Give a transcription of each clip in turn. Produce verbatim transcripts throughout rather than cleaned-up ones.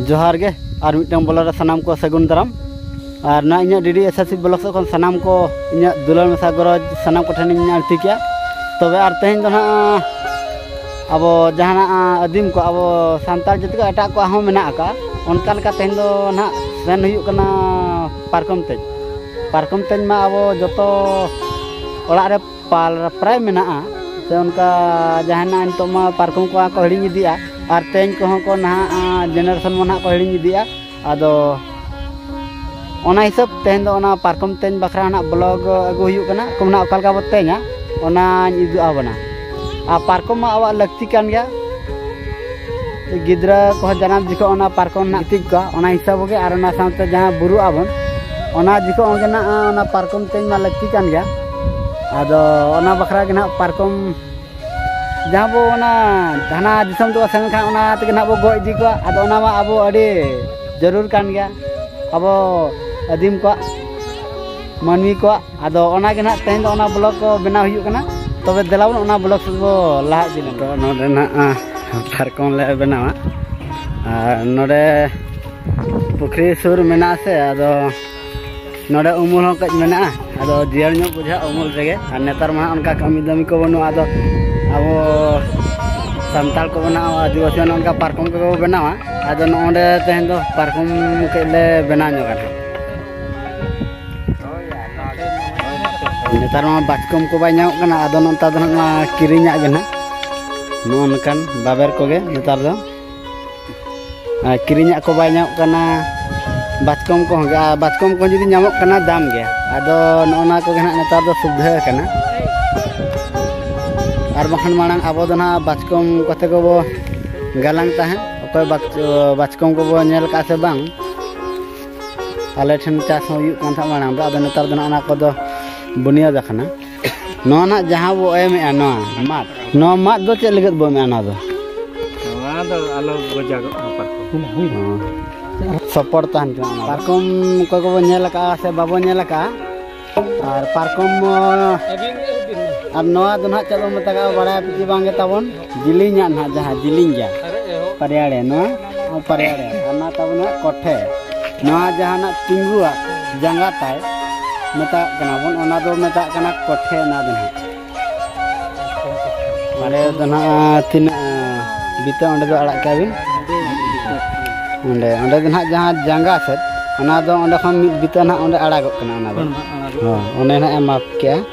ᱡᱚᱦᱟᱨ ᱜᱮ, ᱟᱨ ᱢᱤᱫᱴᱟᱝ ᱵᱚᱞᱚ ᱨᱮ ᱥᱟᱱᱟᱢ ᱠᱚ ᱥᱟᱹᱜᱩᱱ ᱫᱟᱨᱟᱢ᱾ ᱟᱨ ᱱᱚᱣᱟ ᱤᱧᱟᱹᱜ D D S S C block ᱥᱮᱫ ᱠᱷᱚᱱ ᱥᱟᱱᱟᱢ ᱠᱚ ᱤᱧᱟᱹᱜ ᱫᱩᱞᱟᱹᱲ ᱢᱮᱥᱟ ᱜᱚᱨᱚᱡᱽ ᱥᱟᱱᱟᱢ ᱠᱚᱴᱷᱮᱱᱤᱧ ᱟᱹᱲᱛᱤ ᱠᱮᱜᱼᱟ᱾ ᱛᱚᱵᱮ ᱟᱨ ᱛᱮᱦᱮᱧ ᱫᱚ ᱱᱟᱦᱟᱜ ᱟᱵᱚ ᱡᱟᱦᱟᱱᱟᱜ ᱟᱹᱫᱤᱢ ᱠᱚ, ᱟᱵᱚ ᱥᱟᱱᱛᱟᱲ ᱡᱟᱹᱛᱤ ᱠᱚ ᱮᱴᱟᱜ ᱠᱚᱣᱟᱜ ᱦᱚᱸ ᱢᱮᱱᱟᱜ ᱟᱠᱟᱫᱼᱟ, ᱚᱱᱠᱟ ᱞᱮᱠᱟ ᱛᱮᱦᱮᱧ ᱫᱚ ᱱᱟᱦᱟᱜ ᱥᱮᱱ ᱦᱩᱭᱩᱜ ᱠᱟᱱᱟ ᱯᱟᱨᱠᱚᱢ ᱛᱮᱧ᱾ ᱯᱟᱨᱠᱚᱢ ᱛᱮᱧ ᱢᱟ ᱟᱵᱚ ᱡᱚᱛᱚ ᱚᱲᱟᱜ ᱨᱮ ᱯᱟᱞ ᱯᱨᱟᱭ ᱢᱮᱱᱟᱜᱼᱟ, ᱥᱮ ᱚᱱᱠᱟ ᱡᱟᱦᱟᱱᱟᱜ ᱱᱤᱛᱚᱜ ᱢᱟ ᱯᱟᱨᱠᱚᱢ ᱠᱚ ᱠᱚ ᱦᱤᱲᱤᱧ ᱤᱫᱤᱜᱼᱟ, ᱟᱨ ᱛᱮᱧ ᱠᱚᱦᱚᱸ ᱠᱚ ᱱᱟᱦᱟᱜ ᱡᱮᱱᱟᱨᱮᱥᱚᱱ ᱢᱟ ᱱᱟᱦᱟᱜ ᱠᱚ ᱦᱤᱲᱤᱧ ᱤᱫᱤᱜᱼᱟ᱾ ᱟᱫᱚ ᱚᱱᱟ ᱦᱤᱥᱟᱹᱵ ᱛᱮᱦᱮᱧ ᱫᱚ ᱚᱱᱟ ᱯᱟᱨᱠᱚᱢ ᱛᱮᱧ ᱵᱟᱠᱷᱨᱟ ᱱᱟᱦᱟᱜ ᱵᱞᱚᱜ ᱟᱹᱜᱩ ᱦᱩᱭᱩᱜ ᱠᱟᱱᱟ, ᱠᱚ ᱱᱟᱦᱟᱜ ᱚᱠᱟ ᱞᱮᱠᱟ ᱵᱚ ᱛᱮᱧᱟ ᱚᱱᱟᱧ ᱩᱫᱩᱜ ᱟᱵᱚᱱᱟ᱾ ᱟᱨ ᱯᱟᱨᱠᱚᱢ ᱢᱟ ᱟᱵᱚᱣᱟᱜ ᱞᱟᱹᱠᱛᱤ ᱠᱟᱱ ᱜᱮᱭᱟ, ᱜᱤᱫᱽᱨᱟᱹ ᱠᱚᱦᱚᱸ ᱡᱟᱱᱟᱢ ᱡᱚᱠᱷᱚᱱ ᱚᱱᱟ ᱯᱟᱨᱠᱚᱢ ᱱᱟᱦᱟᱜ ᱜᱤᱛᱤᱡ ᱠᱚᱣᱟ, ᱚᱱᱟ ᱦᱤᱥᱟᱹᱵ ᱜᱮ, ᱟᱨ ᱚᱱᱟ ᱥᱟᱶᱛᱮ ᱡᱟᱦᱟᱸ ᱵᱩᱨᱩᱜ ᱟᱵᱚᱱ, ᱚᱱᱟ ᱡᱚᱠᱷᱚᱱ ᱜᱮ ᱱᱟᱦᱟᱜ ᱚᱱᱟ ᱯᱟᱨᱠᱚᱢ ᱛᱮᱧ ᱢᱟ ᱞᱟᱹᱠᱛᱤ ᱠᱟᱱ ᱜᱮᱭᱟ᱾ ᱟᱫᱚ ᱚᱱᱟ ᱵᱟᱠᱷᱨᱟ ᱜᱮ ᱱᱟᱦᱟᱜ ᱯᱟᱨᱠᱚᱢ ᱡᱟᱦᱟᱸ ᱵᱚ ᱚᱱᱟ ᱦᱟᱱᱟ ᱫᱤᱥᱚᱢ ᱛᱮᱵᱚ ᱥᱮᱱ ᱞᱮᱱᱠᱷᱟᱱ ᱚᱱᱟ ᱛᱮᱜᱮ ᱱᱟᱦᱟᱜ ᱵᱚ ᱜᱚᱜ ᱤᱫᱤ ᱠᱚᱣᱟ᱾ ᱟᱫᱚ ᱚᱱᱟ ᱢᱟ ᱟᱵᱚ ᱟᱹᱰᱤ ᱡᱟᱹᱨᱩᱲ ᱠᱟᱱ ᱜᱮᱭᱟ ᱟᱵᱚ ᱟᱹᱫᱤᱢ ᱠᱚᱣᱟᱜ, ᱢᱟᱹᱱᱢᱤ ᱠᱚᱣᱟᱜ᱾ ᱟᱫᱚ ᱚᱱᱟ ᱜᱮ ᱱᱟᱦᱟᱜ ᱛᱮᱦᱮᱧ ᱫᱚ ᱚᱱᱟ ᱵᱞᱚᱜ ᱠᱚ ᱵᱮᱱᱟᱣ ᱦᱩᱭᱩᱜ ᱠᱟᱱᱟ᱾ ᱛᱚᱵᱮ ᱫᱮᱞᱟ ᱵᱚᱱ ᱚᱱᱟ ᱵᱞᱚᱜ ᱥᱮᱫ ᱵᱚ ᱞᱟᱦᱟ ᱤᱫᱤ ᱞᱮᱱ᱾ ᱛᱚ ᱱᱚᱰᱮ ᱱᱟᱦᱟᱜ ᱯᱟᱨᱠᱚᱢ ᱞᱮ ᱵᱮᱱᱟᱣᱟ, ᱟᱨ ᱱᱚᱰᱮ ᱯᱩᱠᱷᱨᱤ ᱥᱩᱨ ᱢᱮᱱᱟᱜᱼᱟ ᱥᱮ, ᱟᱫᱚ ᱱᱚᱰᱮ ᱩᱢᱩᱞ ᱦᱚᱸ ᱠᱟᱹᱡ ᱢᱮᱱᱟᱜᱼᱟ, ᱟᱫᱚ ᱡᱤᱭᱟᱹᱲ ᱧᱚᱜ ᱵᱩᱡᱷᱟᱹᱜᱼᱟ ᱩᱢᱩᱞ ᱨᱮᱜᱮ᱾ ᱟᱨ ᱱᱮᱛᱟᱨ ᱢᱟ ᱚᱱᱠᱟ ᱠᱟᱹᱢᱤ ᱫᱟᱹᱢᱤ ᱠᱚ ᱵᱟᱹᱱᱩᱜᱼᱟ, ᱟᱫᱚ ᱟᱵᱚ ᱥᱟᱱᱛᱟᱲ ᱠᱚ ᱵᱮᱱᱟᱣᱟ, ᱟᱹᱫᱤᱵᱟᱹᱥᱤ ᱚᱱᱮ ᱚᱱᱠᱟ ᱯᱟᱨᱠᱚᱢ ᱠᱚᱜᱮ ᱵᱚ ᱵᱮᱱᱟᱣᱟ᱾ ᱟᱫᱚ ᱱᱚᱜᱼᱚᱸᱰᱮ ᱛᱮᱦᱮᱧ ᱫᱚ ᱯᱟᱨᱠᱚᱢ ᱠᱟᱹᱡ ᱞᱮ ᱵᱮᱱᱟᱣ ᱧᱚᱜᱟ ᱱᱟᱦᱟᱜ᱾ ᱱᱮᱛᱟᱨ ᱢᱟ ᱵᱟᱪᱠᱚᱢ ᱠᱚ ᱵᱟᱭ ᱧᱟᱢᱚᱜ ᱠᱟᱱᱟ, ᱟᱫᱚ ᱱᱮᱛᱟᱨ ᱫᱚ ᱱᱟᱦᱟᱜ ᱱᱚᱣᱟ ᱠᱤᱨᱤᱧᱟᱜ ᱜᱮ ᱱᱟᱦᱟᱜ, ᱱᱚᱜᱼᱚ ᱱᱚᱝᱠᱟᱱ ᱵᱟᱵᱮᱨ ᱠᱚᱜᱮ ᱱᱮᱛᱟᱨ ᱫᱚ᱾ ᱟᱨ ᱠᱤᱨᱤᱧᱟᱜ ᱠᱚ ᱵᱟᱭ ᱧᱟᱢᱚᱜ ᱠᱟᱱᱟ᱾ ᱵᱟᱪᱠᱚᱢ ᱠᱚᱦᱚᱸ ᱜᱮ, ᱟᱨ ᱵᱟᱪᱠᱚᱢ ᱠᱚᱦᱚᱸ ᱡᱩᱫᱤ ᱧᱟᱢᱚᱜ ᱠᱟᱱᱟ, ᱫᱟᱢ ᱜᱮᱭᱟ᱾ ᱟᱫᱚ ᱱᱚᱜᱼᱚ ᱱᱚᱣᱟ ᱠᱚᱜᱮ ᱱᱟᱦᱟᱜ ᱱᱮᱛᱟᱨ ᱫᱚ ᱥᱩᱵᱤᱫᱷᱟ ᱟᱠᱟᱱᱟ᱾ ᱟᱨ ᱵᱟᱠᱷᱟᱱ ᱢᱟᱲᱟᱝ ᱟᱵᱚ ᱫᱚ ᱱᱟᱦᱟᱜ ᱵᱟᱪᱠᱚᱢ ᱠᱚᱛᱮ ᱠᱚᱵᱚ ᱜᱟᱞᱟᱝ ᱛᱟᱦᱮᱸᱫ, ᱚᱠᱚᱭ ᱵᱟᱪ-, ᱵᱟᱪᱠᱚᱢ ᱠᱚᱵᱚ ᱧᱮᱞ ᱠᱟᱜᱼᱟ ᱥᱮ ᱵᱟᱝ? ᱟᱞᱮ ᱴᱷᱮᱱ ᱪᱟᱥ ᱦᱚᱸ ᱦᱩᱭᱩᱜ ᱠᱟᱱ ᱛᱟᱦᱮᱸᱫ ᱢᱟᱲᱟᱝ ᱫᱚ, ᱟᱫᱚ ᱱᱮᱛᱟᱨ ᱫᱚ ᱱᱟᱦᱟᱜ ᱚᱱᱟ ᱠᱚᱫᱚ ᱵᱩᱱᱤᱭᱟᱹᱫ ᱟᱠᱟᱱᱟ᱾ ᱱᱚᱣᱟ ᱱᱟᱦᱟᱜ ᱡᱟᱦᱟᱸ ᱵᱚ ᱮᱢᱮᱜᱼᱟ, ᱱᱚᱣᱟ ᱢᱟᱫ, ᱱᱚᱣᱟ ᱢᱟᱫ ᱫᱚ ᱪᱮᱫ ᱞᱟᱹᱜᱤᱫ ᱵᱚ ᱮᱢᱮᱜᱼᱟ ᱱᱚᱣᱟ ᱫᱚ? ᱱᱚᱣᱟ ᱫᱚ ᱟᱞᱚ ᱜᱚᱡᱟᱜᱚᱜ ᱢᱟ ᱯᱟᱨᱠᱚᱢ᱾ ᱦᱚᱸ᱾ ᱥᱚᱯᱚᱴ ᱛᱟᱦᱮᱱ ᱠᱟᱱᱟ ᱚᱱᱟ ᱫᱚ᱾ ᱯᱟᱨᱠᱚᱢ ᱚᱠᱚᱭ ᱠᱚᱵᱚ ᱧᱮᱞ ᱟᱠᱟᱜᱼᱟ ᱥᱮ ᱵᱟᱵᱚ ᱧᱮᱞ ᱟᱠᱟᱜᱼᱟ, ᱟᱨ ᱯᱟᱨᱠᱚᱢ, ᱟᱨ ᱱᱚᱣᱟ ᱫᱚ ᱱᱟᱦᱟᱜ ᱪᱮᱫ ᱵᱚ ᱢᱮᱛᱟᱜᱟᱜᱼᱟ, ᱵᱟᱲᱟᱭ ᱯᱮ ᱪᱮ ᱵᱟᱝ ᱜᱮ ᱛᱟᱵᱚᱱ? ᱡᱤᱞᱤᱧᱟᱜ ᱱᱟᱦᱟᱜ, ᱡᱟᱦᱟᱸ ᱡᱤᱞᱤᱧ ᱜᱮᱭᱟ, ᱯᱟᱨᱭᱟᱲᱮ, ᱱᱚᱣᱟ ᱯᱟᱨᱭᱟᱲᱮ᱾ ᱚᱱᱟ ᱛᱟᱵᱚᱱ ᱦᱟᱸᱜ ᱠᱚᱴᱷᱮ᱾ ᱱᱚᱣᱟ ᱡᱟᱦᱟᱱᱟᱜ ᱛᱤᱸᱜᱩᱣᱟᱜ ᱡᱟᱸᱜᱟ ᱛᱟᱭ ᱢᱮᱛᱟᱜ ᱠᱟᱱᱟ ᱵᱚᱱ, ᱚᱱᱟ ᱫᱚ ᱢᱮᱛᱟᱜ ᱠᱟᱱᱟ ᱠᱚᱴᱷᱮ᱾ ᱚᱱᱟ ᱫᱚ ᱦᱟᱸᱜ ᱚᱸᱰᱮ ᱫᱚ ᱱᱟᱦᱟᱜ ᱛᱤᱱᱟᱹᱜ ᱵᱤᱛᱟᱹ ᱚᱸᱰᱮ ᱫᱚ ᱟᱲᱟᱜ ᱠᱟᱜ ᱵᱤᱱ? ᱚᱸᱰᱮ, ᱚᱸᱰᱮ ᱫᱚ ᱱᱟᱦᱟᱜ ᱡᱟᱦᱟᱸ ᱡᱟᱸᱜᱟ ᱥᱮᱫ, ᱚᱱᱟ ᱫᱚ ᱚᱸᱰᱮ ᱠᱷᱚᱱ ᱢᱤᱫ ᱵᱤᱛᱟᱹ ᱱᱟᱦᱟᱜ ᱚᱸᱰᱮ ᱟᱲᱟᱜᱚᱜ ᱠᱟᱱᱟ᱾ ᱚᱱᱟ ᱫᱚ, ᱦᱚᱸ, ᱚᱱᱮ ᱱᱟᱦᱟᱜ ᱮ ᱢᱟᱯ ᱠᱮᱜᱼᱟ᱾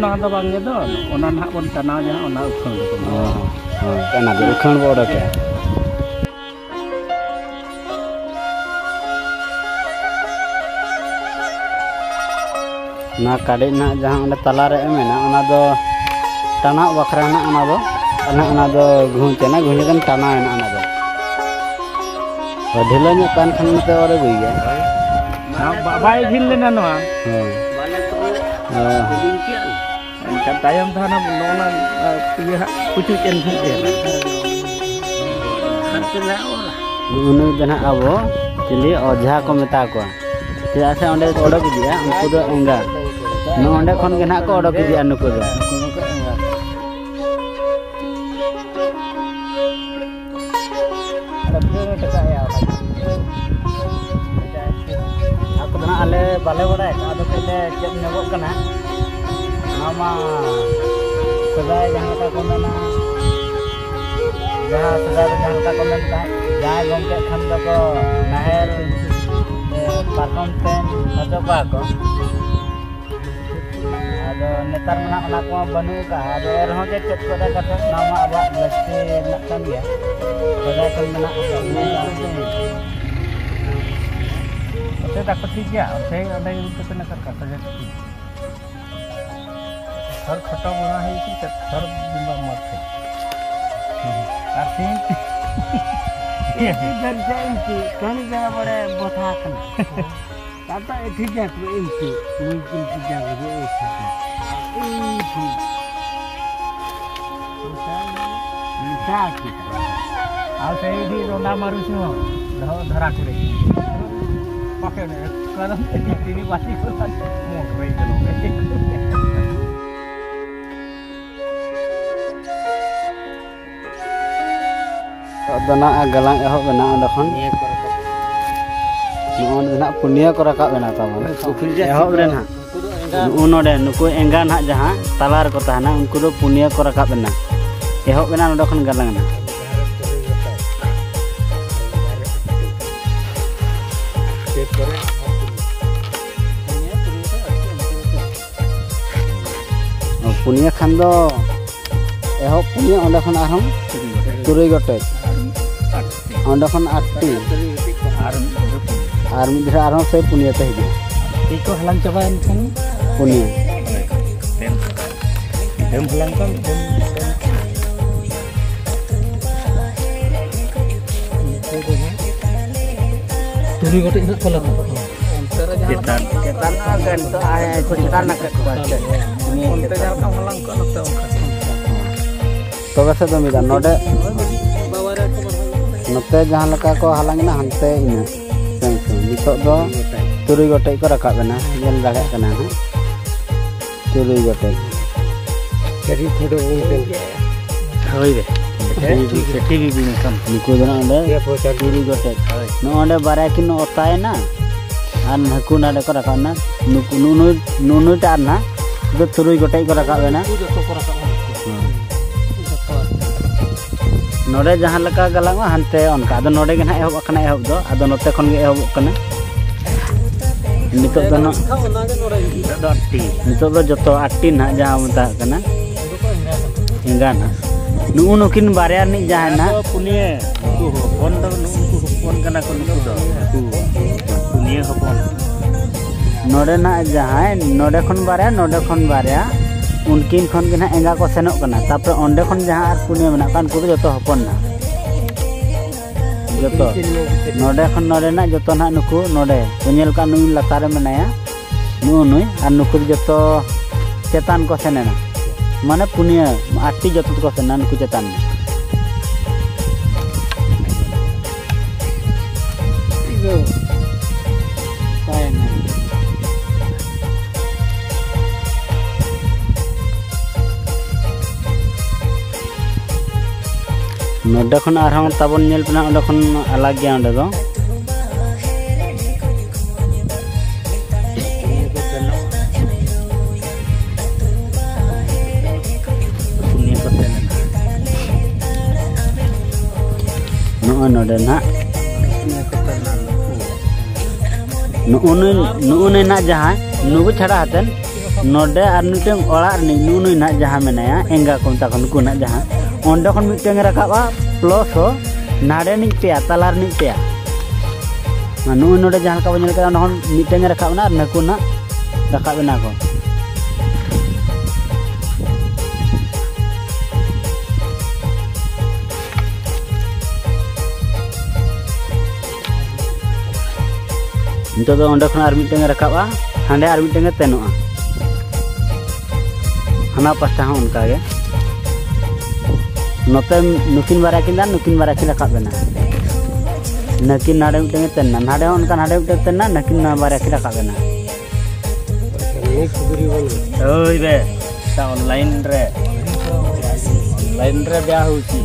ᱱᱚᱣᱟ ᱫᱚ ᱵᱟᱝ ᱜᱮ ᱫᱚ, ᱚᱱᱟ ᱱᱟᱦᱟᱜ ᱵᱚᱱ ᱴᱟᱱᱟᱣ ᱡᱟᱦᱟᱸ, ᱚᱱᱟ ᱩᱠᱷᱟᱹᱲ ᱫᱚᱠᱚ ᱢᱮᱛᱟᱜᱼᱟ᱾ ᱦᱚᱸ, ᱦᱚᱸ, ᱚᱱᱟ ᱫᱚ ᱩᱠᱷᱟᱹᱲ ᱵᱚ ᱚᱰᱚᱠᱮᱜᱼᱟ᱾ ᱚᱱᱟ ᱠᱟᱰᱮᱡ ᱱᱟᱦᱟᱜ ᱡᱟᱦᱟᱸ ᱚᱸᱰᱮ ᱛᱟᱞᱟᱨᱮ ᱮᱢ ᱮᱱᱟ, ᱚᱱᱟ ᱫᱚ ᱴᱟᱱᱟᱣ ᱵᱟᱠᱷᱨᱟ ᱱᱟᱦᱟᱜ ᱚᱱᱟ ᱫᱚ, ᱚᱱᱟ, ᱚᱱᱟ ᱫᱚ ᱜᱷᱩᱸᱪ ᱮᱱᱟ, ᱜᱷᱩᱸᱪ ᱮᱱᱟ, ᱴᱟᱱᱟᱣ ᱮᱱᱟ ᱚᱱᱟ ᱫᱚ᱾ ᱦᱳᱭ, ᱰᱷᱤᱞᱟᱹ ᱧᱚᱜ ᱠᱟᱱ ᱠᱷᱟᱱ ᱱᱚᱛᱮ ᱚᱨ ᱟᱹᱜᱩᱭ ᱜᱮᱭᱟ᱾ ᱦᱳᱭ᱾ ᱱᱚᱣᱟ ᱵᱟ-, ᱵᱟᱭ ᱰᱷᱤᱞ ᱞᱮᱱᱟ ᱱᱚᱣᱟ᱾ ᱦᱳᱭ᱾ ᱚ᱾ ᱮᱱᱠᱷᱟᱱ ᱛᱟᱭᱚᱢ ᱫᱚ ᱦᱟᱸᱜ ᱱᱚᱜᱼᱚ ᱱᱟ, ᱤᱭᱟᱹ ᱦᱟᱸᱜ ᱯᱩᱪᱩᱡ ᱮᱱ ᱠᱷᱟᱱ ᱜᱮ᱾ ᱱᱩᱜᱼᱩ ᱱᱩᱭ ᱫᱚ ᱱᱟᱦᱟᱜ ᱟᱵᱚ ᱪᱤᱞᱤ ᱚᱡᱷᱟ ᱠᱚ ᱢᱮᱛᱟ ᱠᱚᱣᱟ᱾ ᱪᱮᱫᱟᱜ ᱥᱮ ᱚᱸᱰᱮ ᱠᱚ ᱚᱰᱚᱠ ᱤᱫᱤᱜᱼᱟ, ᱩᱱᱠᱩ ᱫᱚ ᱮᱸᱜᱟ᱾ ᱱᱚᱜᱼᱚ ᱱᱚᱸᱰᱮ ᱠᱷᱚᱱ ᱜᱮ ᱱᱟᱦᱟᱜ ᱠᱚ ᱚᱰᱚᱠ ᱤᱫᱤᱜᱼᱟ ᱱᱩᱠᱩ ᱫᱚ᱾ ᱟᱫᱚ ᱵᱷᱤᱲ ᱴᱟᱠᱟᱭᱟ ᱚᱱᱟ ᱫᱚ᱾ ᱟᱠᱚ ᱫᱚ ᱱᱟᱦᱟᱜ ᱟᱞᱮ ᱵᱟᱞᱮ ᱵᱟᱲᱟᱭᱟ, ᱟᱫᱚ ᱠᱟᱹᱡ ᱞᱮ ᱪᱮᱫ ᱧᱚᱜᱚᱜ ᱠᱟᱱᱟ᱾ ᱱᱚᱣᱟ ᱢᱟ ᱥᱮᱫᱟᱭ ᱡᱟᱦᱟᱸ ᱞᱮᱠᱟ ᱠᱚ ᱢᱮᱱᱟ, ᱡᱟᱦᱟᱸ ᱥᱮᱫᱟᱭ ᱫᱚ ᱡᱟᱦᱟᱸ ᱞᱮᱠᱟ ᱠᱚ ᱢᱮᱱ ᱛᱟᱦᱮᱸᱫ, ᱡᱟᱦᱟᱸᱭ ᱜᱚᱢᱠᱮᱜ ᱠᱷᱟᱱ ᱫᱚᱠᱚ ᱱᱟᱦᱮᱞ ᱥᱮ ᱯᱟᱨᱠᱚᱢ ᱛᱮ ᱚᱪᱚᱜ ᱠᱚᱣᱟ ᱠᱚ᱾ ᱟᱫᱚ ᱱᱮᱛᱟᱨ ᱢᱟ ᱱᱟᱦᱟᱜ ᱚᱱᱟ ᱠᱚᱢᱟ ᱵᱟᱹᱱᱩᱜ ᱟᱠᱟᱫᱼᱟ᱾ ᱟᱫᱚ ᱮᱱ ᱨᱮᱦᱚᱸ ᱡᱮ ᱪᱮᱫ ᱠᱚ ᱨᱮᱭᱟᱜ ᱠᱟᱛᱷᱟ, ᱚᱱᱟ ᱢᱟ ᱟᱵᱚᱣᱟᱜ ᱞᱟᱹᱠᱛᱤ ᱨᱮᱱᱟᱜ ᱠᱟᱱ ᱜᱮᱭᱟ᱾ ᱥᱮᱫᱟᱭ ᱠᱷᱚᱱ ᱢᱮᱱᱟᱜ ᱟᱠᱟᱫ ᱜᱮᱭᱟ᱾ ᱚᱛᱮ ᱫᱟᱜ ᱠᱚ ᱴᱷᱤᱠ ᱜᱮᱭᱟ, ᱚᱛᱮ ᱚᱸᱰᱮ ᱜᱮ ᱩᱰᱩᱠ ᱠᱟᱛᱮ ᱱᱟᱜ ᱠᱟᱛᱷᱟ ᱡᱟᱹᱥᱛᱤ᱾ ᱦᱚᱲ ᱠᱷᱚᱴᱚ ᱵᱚᱲᱟ ᱦᱩᱭ ᱠᱟᱱ ᱛᱮ ᱦᱚᱲ ᱵᱚᱸᱜᱟ ᱢᱟᱨ ᱠᱷᱟᱡ᱾ ᱟᱨ ᱥᱤᱧ ᱤᱫᱷᱟᱨ ᱡᱟᱭᱮᱸᱜᱮ, ᱠᱟᱹᱦᱱᱤ ᱡᱟᱭᱜᱟ ᱵᱚᱲᱮ ᱵᱚᱛᱷᱟ ᱠᱟᱱᱟ᱾ ᱛᱟᱛᱟ ᱮᱴᱷᱤ ᱡᱟᱠ ᱨᱮ ᱤᱧ ᱠᱤ, ᱢᱩᱡ ᱤᱧ ᱠᱤ ᱡᱟᱠ ᱨᱮ ᱤᱧ ᱠᱤ᱾ ᱤᱧ ᱠᱤ᱾ ᱢᱮᱥᱟ ᱠᱮᱫᱟ᱾ ᱟᱨ ᱥᱮᱭ ᱤᱫᱤ ᱫᱚ ᱚᱱᱟ ᱢᱟᱹᱨᱩᱪ ᱦᱚᱸ ᱫᱚᱦᱚ ᱫᱷᱟᱨᱟ ᱠᱚᱨᱮ᱾ ᱯᱟᱠᱮ ᱚᱱᱮ ᱠᱟᱨᱚᱱ ᱛᱮ ᱛᱤᱱᱤ ᱵᱟᱹᱴᱤ ᱠᱚ ᱢᱚᱴ ᱨᱮ ᱪᱟᱞᱟᱣ ᱜᱮ᱾ ᱫᱚ ᱱᱟᱜ ᱜᱟᱞᱟᱝ ᱮᱦᱚᱵ ᱮᱱᱟ ᱚᱸᱰᱮ ᱠᱷᱚᱱ᱾ ᱱᱚᱜᱼᱚ ᱱᱚᱰᱮ ᱱᱟᱜ ᱯᱩᱱᱭᱟᱹ ᱠᱚ ᱨᱟᱠᱟᱵ ᱮᱱᱟ ᱛᱟᱵᱚᱱ᱾ ᱮᱦᱚᱵ ᱨᱮ ᱱᱟᱜ ᱱᱩᱜᱼᱩ ᱱᱚᱰᱮ ᱱᱩᱠᱩ ᱮᱸᱜᱟ ᱱᱟᱜ ᱡᱟᱦᱟᱸ ᱛᱟᱞᱟ ᱨᱮᱠᱚ ᱛᱟᱦᱮᱱᱟ, ᱩᱱᱠᱩ ᱫᱚ ᱯᱩᱱᱭᱟᱹ ᱠᱚ ᱨᱟᱠᱟᱵ ᱮᱱᱟ᱾ ᱮᱦᱚᱵ ᱮᱱᱟ ᱱᱚᱰᱮ ᱠᱷᱚᱱ ᱜᱟᱞᱟᱝ ᱮᱱᱟ᱾ ᱯᱩᱱᱭᱟᱹ ᱠᱷᱟᱱ ᱫᱚ ᱮᱦᱚᱵ ᱯᱩᱱᱭᱟᱹ, ᱚᱸᱰᱮ ᱠᱷᱚᱱ ᱟᱨᱦᱚᱸ ᱛᱩᱨᱩᱭ ᱜᱚᱴᱮᱡ, ᱚᱸᱰᱮ ᱠᱷᱚᱱ ᱟᱴᱴᱤ, ᱟᱨ ᱢᱤᱫ ᱫᱷᱟᱣ ᱟᱨᱦᱚᱸ ᱥᱮ ᱯᱩᱱᱭᱟᱹ ᱛᱮ ᱦᱤᱡᱩᱜᱼᱟ᱾ ᱛᱤ ᱠᱚ ᱦᱟᱞᱟᱝ ᱪᱟᱵᱟᱭᱮᱱ ᱠᱷᱟᱱ ᱯᱩᱱᱭᱟᱹ᱾ ᱰᱷᱮᱢ ᱦᱟᱞᱟᱝ ᱠᱚᱢ, ᱰᱷᱮᱢ, ᱰᱷᱮᱢ᱾ ᱛᱩᱨᱩᱭ ᱜᱚᱴᱮᱡ ᱱᱟᱜ ᱠᱚ ᱞᱟᱜᱟᱜᱼᱟ᱾ ᱪᱮᱛᱟᱱ᱾ ᱪᱮᱛᱟᱱ ᱨᱮᱱᱟᱜ ᱜᱮ ᱱᱤᱛᱚᱜ ᱟᱭ ᱪᱮᱛᱟᱱ ᱨᱮᱱᱟᱜ ᱠᱟᱹᱴᱤᱡ ᱠᱚ ᱟᱨ ᱪᱮᱫ᱾ ᱚᱱᱛᱮ ᱡᱟᱦᱟᱸ ᱞᱮᱠᱟᱢ ᱦᱟᱞᱟᱝ ᱠᱚᱜᱼᱟ, ᱱᱚᱛᱮ ᱚᱱᱠᱟ᱾ ᱛᱚᱵᱮ ᱥᱮ ᱫᱚ ᱢᱤᱫ ᱫᱷᱟᱣ ᱱᱚᱰᱮ, ᱱᱚᱛᱮ ᱡᱟᱦᱟᱸ ᱞᱮᱠᱟ ᱠᱚ ᱦᱟᱞᱟᱝ ᱮᱱᱟ, ᱦᱟᱱᱛᱮ ᱤᱱᱟᱹᱜ᱾ ᱥᱮ ᱱᱤᱛᱚᱜ ᱫᱚ ᱛᱩᱨᱩᱭ ᱜᱚᱴᱮᱡ ᱠᱚ ᱨᱟᱠᱟᱵ ᱮᱱᱟ, ᱧᱮᱞ ᱫᱟᱲᱮᱭᱟᱜ ᱠᱟᱱᱟ ᱦᱟᱸᱜ᱾ ᱛᱩᱨᱩᱭ ᱜᱚᱴᱮᱡ᱾ ᱪᱟᱹᱨᱤ ᱯᱷᱩᱴ ᱵᱚᱱ ᱛᱮᱱ᱾ ᱦᱳᱭ ᱨᱮ᱾ ᱦᱮᱸ, ᱴᱷᱤᱠ ᱜᱮᱭᱟ᱾ ᱴᱷᱤᱠ ᱜᱮᱭᱟ, ᱱᱤᱛᱚᱜ᱾ ᱱᱩᱠᱩ ᱫᱚ ᱱᱟᱜ ᱚᱸᱰᱮ ᱯᱮ ᱯᱷᱩᱴ ᱪᱟᱹᱨᱤ᱾ ᱛᱩᱨᱩᱭ ᱜᱚᱴᱮᱡ᱾ ᱦᱳᱭ᱾ ᱱᱚᱜᱼᱚ ᱱᱚᱰᱮ ᱵᱟᱨᱭᱟ ᱠᱤᱱ ᱚᱛᱟᱭᱮᱱᱟ᱾ ᱟᱨ ᱱᱟᱹᱠᱩ ᱱᱟᱰᱮ ᱠᱚ ᱨᱟᱠᱟᱵ ᱮᱱᱟ᱾ ᱱᱩᱠᱩ, ᱱᱩᱜᱼᱩ ᱱᱩᱭ, ᱱᱩᱜᱼᱩ ᱱᱩᱭᱴᱟᱜ ᱟᱨ ᱱᱟᱜ ᱫᱚ ᱛᱩᱨᱩᱭ ᱜᱚᱴᱮᱡ ᱠᱚ ᱨᱟᱠᱟᱵ ᱮᱱᱟ᱾ ᱩᱱᱠᱩ ᱡᱚᱛᱚ ᱠᱚ ᱨᱟᱠᱟᱵ ᱮᱱᱟ᱾ ᱦᱮᱸ᱾ ᱡᱚᱛᱚ᱾ ᱱᱚᱰᱮ ᱡᱟᱦᱟᱸ ᱞᱮᱠᱟ ᱜᱟᱞᱟᱝᱚᱜᱼᱟ, ᱦᱟᱱᱛᱮ ᱚᱱᱠᱟ᱾ ᱟᱫᱚ ᱱᱚᱰᱮ ᱜᱮ ᱱᱟᱦᱟᱜ ᱮᱦᱚᱵ ᱟᱠᱟᱱᱟ, ᱮᱦᱚᱵ ᱫᱚ᱾ ᱟᱫᱚ ᱱᱚᱛᱮ ᱠᱷᱚᱱ ᱜᱮ ᱮᱦᱚᱵᱚᱜ ᱠᱟᱱᱟ᱾ ᱱᱤᱛᱚᱜ ᱫᱚ ᱱᱟᱜ ᱚᱱᱟ ᱜᱮ ᱱᱚᱰᱮ ᱦᱤᱡᱩᱜᱼᱟ᱾ ᱱᱤᱛᱚᱜ ᱫᱚ ᱟᱴᱴᱤ᱾ ᱱᱤᱛᱚᱜ ᱫᱚ ᱡᱚᱛᱚ ᱟᱴᱴᱤ ᱱᱟᱦᱟᱜ ᱡᱟᱦᱟᱸ ᱢᱮᱛᱟᱜ ᱠᱟᱱᱟ᱾ ᱩᱱᱠᱩ ᱫᱚᱠᱚ ᱮᱸᱜᱟ ᱠᱟᱱᱟ᱾ ᱮᱸᱜᱟ ᱱᱟᱦᱟᱜ᱾ ᱱᱩᱜᱼᱩ ᱱᱩᱠᱤᱱ ᱵᱟᱨᱭᱟ ᱨᱤᱱᱤᱡ ᱡᱟᱦᱟᱸᱭ ᱱᱟᱦᱟᱜ᱾ ᱟᱫᱚ ᱯᱩᱱᱭᱟᱹ᱾ ᱩᱱᱠᱩ ᱦᱚᱯᱚᱱ ᱫᱚ, ᱱᱩᱜᱼᱩ ᱱᱩᱠᱩ ᱦᱚᱯᱚᱱ ᱠᱟᱱᱟ ᱠᱚ, ᱱᱩᱠᱩ ᱫᱚ᱾ ᱱᱩᱠᱩ ᱯᱩᱱᱭᱟᱹ ᱦᱚᱯᱚᱱ᱾ ᱱᱚᱰᱮ ᱱᱟᱦᱟᱜ ᱡᱟᱦᱟᱸᱭ, ᱱᱚᱰᱮ ᱠᱷᱚᱱ ᱵᱟᱨᱭᱟ, ᱱᱚᱰᱮ ᱠᱷᱚᱱ ᱵᱟᱨᱭᱟ, ᱩᱱᱠᱤᱱ ᱠᱷᱚᱱ ᱜᱮ ᱱᱟᱦᱟᱜ ᱮᱸᱜᱟ ᱠᱚ ᱥᱮᱱᱚᱜ ᱠᱟᱱᱟ᱾ ᱛᱟᱯᱚᱨᱮ ᱚᱸᱰᱮ ᱠᱷᱚᱱ ᱡᱟᱦᱟᱸ ᱟᱨ ᱯᱩᱱᱭᱟᱹ ᱢᱮᱱᱟᱜ ᱠᱚᱣᱟ, ᱩᱱᱠᱩ ᱫᱚ ᱡᱚᱛᱚ ᱦᱚᱯᱚᱱ ᱱᱟᱦᱟᱜ᱾ ᱡᱚᱛᱚ᱾ ᱱᱚᱰᱮ ᱠᱷᱚᱱ ᱱᱚᱰᱮᱱᱟᱜ ᱡᱚᱛᱚ ᱱᱟᱦᱟᱜ ᱱᱩᱠᱩ ᱱᱚᱰᱮ᱾ ᱠᱚ ᱧᱮᱞ ᱠᱟᱜ ᱱᱩᱭ ᱞᱟᱛᱟᱨ ᱨᱮ ᱢᱮᱱᱟᱭᱟ᱾ ᱱᱩᱜᱼᱩ ᱱᱩᱭ᱾ ᱟᱨ ᱱᱩᱠᱩ ᱫᱚ ᱡᱚᱛᱚ ᱪᱮᱛᱟᱱ ᱠᱚ ᱥᱮᱱ ᱮᱱᱟ᱾ ᱢᱟᱱᱮ ᱯᱩᱱᱭᱟᱹ, ᱟᱴᱴᱤ ᱡᱚᱛᱚ ᱛᱮᱠᱚ ᱥᱮᱱ ᱮᱱᱟ ᱱᱩᱠᱩ ᱪᱮᱛᱟᱱ᱾ ᱚᱸᱰᱮ ᱠᱷᱚᱱ ᱟᱨᱦᱚᱸ ᱛᱟᱵᱚᱱ ᱧᱮᱞ ᱯᱮ ᱱᱟᱦᱟᱜ, ᱚᱸᱰᱮ ᱠᱷᱚᱱ ᱟᱞᱟᱜᱽ ᱜᱮᱭᱟ ᱚᱸᱰᱮ ᱫᱚ᱾ ᱱᱚᱜᱼᱚᱭ ᱱᱚᱰᱮ ᱱᱟᱦᱟᱜ᱾ ᱱᱩᱜᱼᱩ ᱱᱩᱭ, ᱱᱩᱜᱼᱩ ᱱᱩᱭ ᱱᱟᱦᱟᱜ ᱡᱟᱦᱟᱸᱭ, ᱱᱩᱠᱩ ᱪᱷᱟᱰᱟ ᱦᱟᱛᱮᱱ, ᱱᱚᱰᱮ ᱟᱨ ᱢᱤᱫᱴᱟᱝ ᱚᱲᱟᱜ ᱨᱤᱱᱤᱡ ᱱᱩᱜᱼᱩ ᱱᱩᱭ ᱱᱟᱦᱟᱜ ᱡᱟᱦᱟᱸ ᱢᱮᱱᱟᱭᱟ, ᱮᱸᱜᱟ ᱠᱚ ᱢᱮᱛᱟ ᱠᱚ, ᱱᱩᱠᱩ ᱱᱟᱦᱟᱜ ᱡᱟᱦᱟᱸ, ᱚᱸᱰᱮ ᱠᱷᱚᱱ ᱢᱤᱫᱴᱟᱝ ᱮ ᱨᱟᱠᱟᱵᱼᱟ, plus ᱦᱚᱸ ᱱᱟᱰᱮ ᱨᱤᱱᱤᱡ ᱯᱮᱭᱟ, ᱛᱟᱞᱟ ᱨᱤᱱᱤᱡ ᱯᱮᱭᱟ᱾ ᱟᱨ ᱱᱩᱜᱼᱩᱭ ᱱᱚᱰᱮ ᱡᱟᱦᱟᱸ ᱞᱮᱠᱟ ᱵᱚᱱ ᱧᱮᱞ ᱠᱮᱫᱟ, ᱚᱸᱰᱮ ᱠᱷᱚᱱ ᱢᱤᱫᱴᱟᱝ ᱮ ᱨᱟᱠᱟᱵ ᱮᱱᱟ ᱟᱨ ᱱᱟᱹᱠᱩ ᱱᱟᱦᱟᱜ ᱨᱟᱠᱟᱵ ᱮᱱᱟ ᱠᱚ᱾ ᱱᱤᱛᱚᱜ ᱫᱚ ᱚᱸᱰᱮ ᱠᱷᱚᱱ ᱟᱨ ᱢᱤᱫᱴᱟᱝ ᱮ ᱨᱟᱠᱟᱵᱼᱟ, ᱦᱟᱸᱰᱮ ᱟᱨ ᱢᱤᱫᱴᱟᱝ ᱮ ᱛᱮᱱᱚᱜᱼᱟ᱾ ᱦᱟᱱᱟ ᱯᱟᱥᱴᱟ ᱦᱚᱸ ᱚᱱᱠᱟ ᱜᱮ᱾ ᱱᱚᱛᱮ ᱱᱩᱠᱤᱱ ᱵᱟᱨᱭᱟ ᱠᱤᱱ ᱫᱟᱱ, ᱱᱩᱠᱤᱱ ᱵᱟᱨᱭᱟ ᱠᱤᱱ ᱨᱟᱠᱟᱵ ᱮᱱᱟ᱾ ᱱᱟᱹᱠᱤᱱ ᱱᱟᱰᱮ ᱢᱤᱫᱴᱟᱝ ᱮ ᱛᱮᱱ ᱮᱱᱟ, ᱱᱟᱰᱮ ᱦᱚᱸ ᱚᱱᱠᱟ ᱱᱟᱰᱮ ᱢᱤᱫᱴᱟᱝ ᱮ ᱛᱮᱱ ᱮᱱᱟ, ᱱᱟᱹᱠᱤᱱ ᱱᱚᱣᱟ ᱵᱟᱨᱭᱟ ᱠᱤᱱ ᱨᱟᱠᱟᱵ ᱮᱱᱟ᱾ ᱦᱳᱭ ᱵᱮ, ᱚᱱᱞᱟᱭᱤᱱ ᱨᱮ, ᱚᱱᱞᱟᱭᱤᱱ ᱨᱮ ᱵᱮᱭᱟ ᱦᱩᱭᱩᱜ ᱪᱤ᱾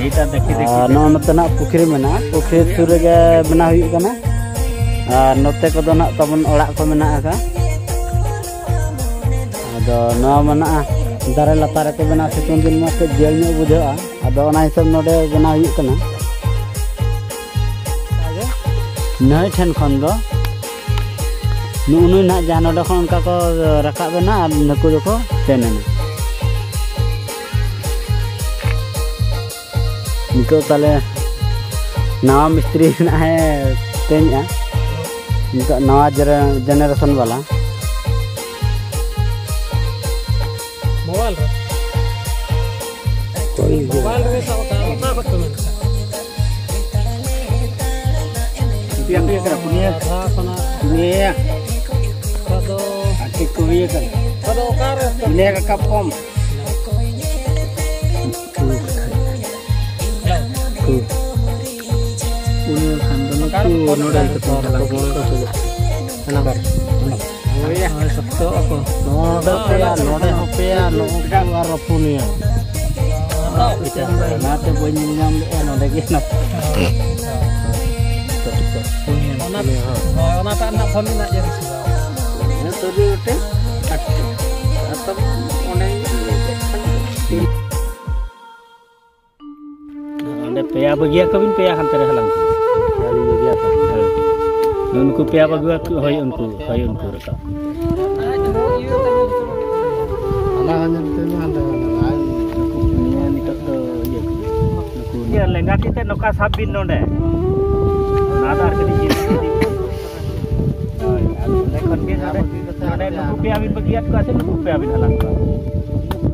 ᱮᱭᱴᱟ ᱫᱮᱠᱷᱤ ᱫᱮᱠᱷᱤ ᱟᱨ ᱱᱚᱜᱼᱚ ᱱᱚᱛᱮᱱᱟᱜ ᱯᱩᱠᱷᱨᱤ ᱢᱮᱱᱟᱜᱼᱟ, ᱯᱩᱠᱷᱨᱤ ᱥᱩᱨ ᱨᱮᱜᱮ ᱵᱮᱱᱟᱣ ᱦᱩᱭᱩᱜ ᱠᱟᱱᱟ᱾ ᱟᱨ ᱱᱚᱛᱮ ᱠᱚᱫᱚ ᱱᱟᱜ ᱛᱟᱵᱚᱱ ᱚᱲᱟᱜ ᱠᱚ ᱢᱮᱱᱟᱜ ᱟᱠᱟᱫ᱾ ᱟᱫᱚ ᱱᱚᱣᱟ ᱢᱟ ᱱᱟᱜ ᱫᱟᱨᱮ ᱞᱟᱛᱟᱨ ᱨᱮᱠᱚ ᱵᱮᱱᱟᱣ, ᱥᱤᱛᱩᱝ ᱫᱤᱱ ᱢᱟ ᱠᱟᱹᱡ ᱡᱤᱭᱟᱹᱲ ᱧᱚᱜ ᱵᱩᱡᱷᱟᱹᱜᱼᱟ᱾ ᱟᱫᱚ ᱚᱱᱟ ᱦᱤᱥᱟᱹᱵ ᱱᱚᱰᱮ ᱵᱮᱱᱟᱣ ᱦᱩᱭᱩᱜ ᱠᱟᱱᱟ᱾ ᱱᱟᱹᱭ ᱴᱷᱮᱱ ᱠᱷᱚᱱ ᱫᱚ ᱱᱩᱜᱼᱩ ᱱᱩᱭ ᱱᱟᱦᱟᱜ ᱡᱟᱦᱟᱸ ᱱᱚᱰᱮ ᱠᱷᱚᱱ ᱚᱱᱠᱟ ᱠᱚ ᱨᱟᱠᱟᱵ ᱮᱱᱟ ᱟᱨ ᱱᱩᱠᱩ ᱫᱚᱠᱚ ᱥᱮᱱ ᱮᱱᱟ᱾ ᱱᱤᱛᱚᱜ ᱛᱟᱦᱞᱮ ᱱᱟᱣᱟ ᱢᱤᱥᱛᱨᱤ ᱱᱟᱦᱟᱜ ᱮ ᱛᱮᱧᱮᱜᱼᱟ᱾ ᱱᱤᱛᱚᱜ ᱱᱟᱣᱟ ᱡᱮᱨᱮ-, ᱡᱮᱱᱟᱨᱮᱥᱚᱱ ᱵᱟᱞᱟ᱾ ᱢᱳᱵᱟᱭᱤᱞ ᱨᱮ? ᱢᱳᱵᱟᱭᱤᱞ ᱨᱮ ᱥᱟᱵ ᱠᱟᱜ ᱢᱮ, ᱚᱠᱟ ᱠᱷᱚᱡ ᱯᱮ ᱢᱮᱱ ᱠᱟᱜ? ᱯᱮᱭᱟ ᱯᱮᱭᱟ ᱠᱟᱱᱟ, ᱯᱩᱱᱭᱟᱹ᱾ ᱟᱫᱷᱟ ᱠᱷᱚᱱᱟᱜ ᱯᱩᱱᱭᱟᱹ᱾ ᱚᱠᱟ ᱫᱚ ᱟᱨ ᱪᱮᱫ ᱠᱚ ᱦᱩᱭ ᱟᱠᱟᱱᱟ? ᱚᱠᱟ ᱫᱚ ᱚᱠᱟ ᱨᱮ? ᱯᱩᱱᱭᱟᱹ ᱨᱟᱠᱟᱵ ᱠᱚᱢ᱾ ᱩᱱᱤ ᱠᱷᱟᱱ ᱫᱚ ᱱᱩᱠᱩ ᱱᱚᱰᱮ ᱠᱚ ᱛᱟᱦᱮᱸ ᱠᱟᱱᱟ᱾ ᱦᱳᱭ᱾ ᱱᱚᱜᱼᱚᱭ ᱥᱚᱠᱛᱚ ᱟᱠᱚ᱾ ᱱᱚᱰᱮ ᱯᱮᱭᱟ, ᱱᱚᱰᱮ ᱦᱚᱸ ᱯᱮᱭᱟ, ᱱᱩᱠᱩ ᱟᱨ ᱯᱩᱱᱭᱟᱹ᱾ ᱚᱱᱟᱛᱮ ᱵᱟᱹᱧ ᱧᱮᱞ ᱧᱟᱢ ᱞᱮᱫᱼᱟ ᱱᱚᱰᱮ ᱜᱮ ᱱᱟᱯᱟᱭ᱾ ᱚᱱᱟ, ᱦᱳᱭ, ᱚᱱᱟᱴᱟᱜ ᱨᱮᱱᱟᱜ ᱯᱷᱳᱱ ᱢᱮᱱᱟᱜ ᱜᱮᱭᱟ ᱵᱮᱥᱤ ᱫᱚ᱾ ᱦᱮᱸ, ᱛᱩᱨᱩᱭ ᱜᱚᱴᱮᱡ᱾ ᱟᱨ ᱛᱚᱵᱮ ᱚᱸᱰᱮ ᱜᱮ ᱞᱟᱹᱭ ᱠᱮᱫ ᱠᱷᱟᱱ ᱫᱚ᱾ ᱚᱸᱰᱮ ᱯᱮᱭᱟ ᱵᱟᱹᱜᱤᱭᱟ ᱠᱚᱵᱤᱱ, ᱯᱮᱭᱟ ᱦᱟᱱᱛᱮ ᱨᱮ ᱦᱟᱞᱟᱝ ᱠᱚ᱾ ᱯᱮᱭᱟ ᱞᱤᱧ ᱵᱟᱹᱜᱤᱭᱟ ᱠᱚ᱾ ᱦᱳᱭ᱾ ᱩᱱᱠᱩ ᱯᱮᱭᱟ ᱵᱟᱹᱜᱤᱭᱟ ᱠᱚ, ᱦᱳᱭ, ᱩᱱᱠᱩ, ᱦᱳᱭ, ᱩᱱᱠᱩ ᱨᱟᱠᱟᱵ᱾ ᱦᱟᱱᱟ ᱦᱟᱱᱟ ᱱᱚᱛᱮ ᱢᱟ ᱦᱟᱱᱟ ᱦᱟᱱᱟ᱾ ᱟᱨ ᱱᱩᱠᱩ ᱯᱩᱱᱭᱟᱹ ᱱᱤᱛᱚᱜ ᱫᱚ ᱤᱭᱟᱹ ᱠᱚ᱾ ᱱᱩᱠᱩ ᱤᱭᱟᱹ ᱞᱮᱸᱜᱟ ᱛᱤ ᱛᱮ ᱱᱚᱝᱠᱟ ᱥᱟᱵ ᱵᱤᱱ ᱱᱚᱰᱮ᱾ ᱱᱚᱣᱟ ᱫᱚ ᱟᱨ ᱠᱟᱹᱴᱤᱡ ᱤᱭᱟᱹ ᱤᱫᱤ ᱵᱤᱱ᱾ ᱦᱳᱭ, ᱟᱨ ᱱᱚᱰᱮ ᱠᱷᱚᱱ ᱜᱮ ᱱᱚᱰᱮ, ᱱᱚᱰᱮ ᱱᱩᱠᱩ ᱯᱮᱭᱟ ᱵᱤᱱ ᱵᱟᱹᱜᱤᱭᱟᱫ ᱠᱚᱣᱟ ᱥᱮ ᱱᱩᱠᱩ ᱯᱮᱭᱟ ᱵᱤᱱ ᱦᱟᱞᱟᱝ ᱠᱚᱣᱟ?